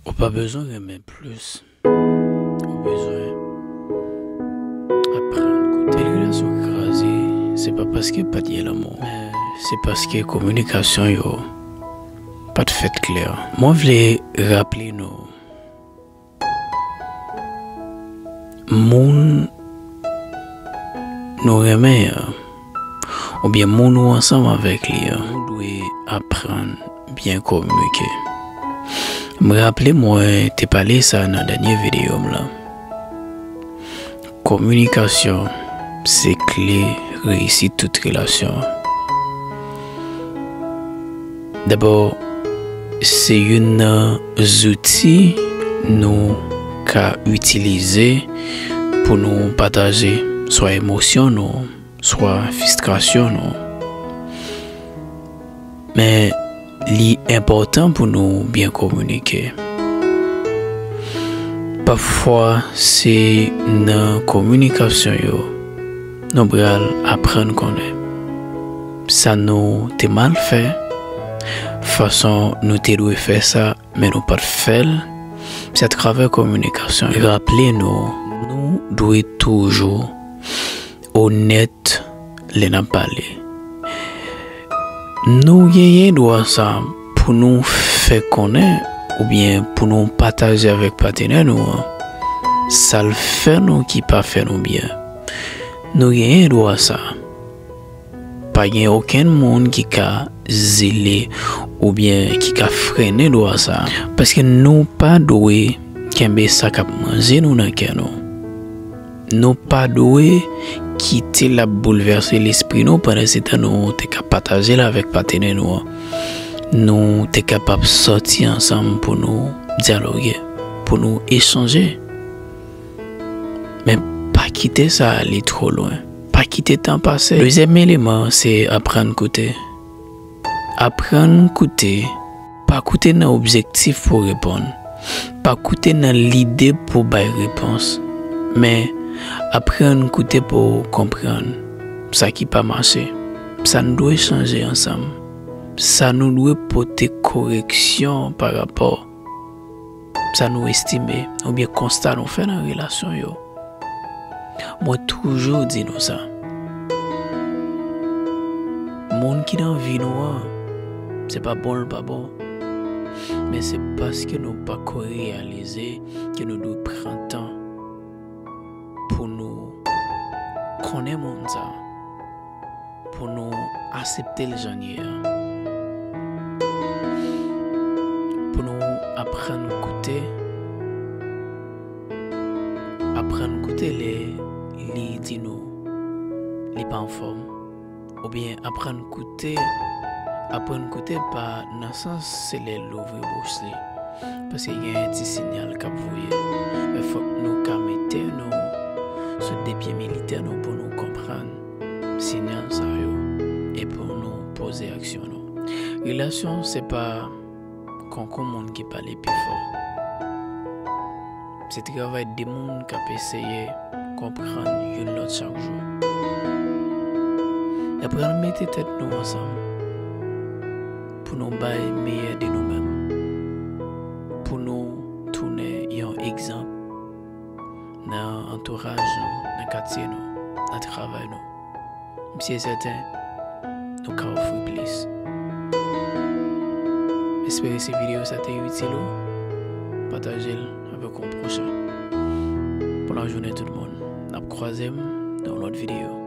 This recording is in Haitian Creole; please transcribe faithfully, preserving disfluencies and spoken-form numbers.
Ou pa bezwen renmen plis. Ou bezwen aprann koute. Lè relasyon kraze, se pa paske pa t gen lanmou, men se paske kominikasyon yo pa t fèt klè. Mwen vle raple nou, moun nou renmen an, oubyen moun ou ansanm avèk li an, nou dwe aprann byen kominike. M raple mwen te pale sa nan dènye videyo m lan. Kominikasyon se kle reyisit tout relasyon. Dabò, se youn nan zouti nou ka itilize pou nou pataje swa emosyon nou, swa fristrasyon nou. Men, li enpòtan pou nou byen kominike. Pafwa, se nan kominikasyon yo nou pral aprann konnen sa nou te mal fè, fason nou te dwe fè sa, men nou pa t fè l. Se atravè kominikasyon. Raple nou, nou dwe toujou onèt lè n ap pale. Nou genyen dwa sa pou nou fè konnen oubyen pou nou pataje avèk patenè nou an sa l fè nou ki pa fè nou byen. Nou genyen dwa sa. Pa gen okenn moun ki ka zele oubyen ki ka frennen dwa sa. Paske nou pa dwe kenbe sa k ap manje nou nan kè nou. Nou pa dwe kite l ap boulvèse lespri nou pandan se tan nou te ka pataje l avèk patenè nou an. Nou te kapab sòti ansanm pou nou dyaloge, pou nou echanje. Men pa kite sa ale twò lwen. Pa kite tan pase. Dezyèm eleman an se aprann koute. Aprann koute, pa koute nan objektif pou reponn. Pa koute nan lide pou bay repons. Men, aprann koute pou w konprann sa ki pa mache, sa n dwe chanje ansanm, sa nou dwe pote koreksyon pa rapò, sa nou estime oubyen konsta nou fè nan relasyon yo. Mwen toujou di nou sa. Moun ki nan vi nou an, se pa bon l pa bon. Men se paske nou pako reyalize ke nou dwe pran tan pou nou konnen moun sa, pou nou aksepte l jan l ye a, pou nou aprann koute, aprann koute lè li di nou li pa anfòm, oubyen aprann koute, aprann koute pa nan sans se lè l louvri bouch li, paske gen ti siyal k ap voye. Men fòk nou ka mete nou sou de pye militè nou pou nou konprann siyal sa yo e pou nou poze aksyon nou. Relasyon se pa konkou moun ki pale pi fò. Se travay de moun k ap eseye konprann youn lòt chak jou. Aprann mete tèt nou ansanm pou nou bay meyè de nou menm, pou nou tounen yon egzanp nan antouraj nou, nan katye nou, nan travay nou. M si e sèten, nou ka ofri plis. M espere si videyo sa te itil ou, pataje l avèk yon pwochen. Bon lajounen tout moun. N ap kwaze m nan yon lòt videyo.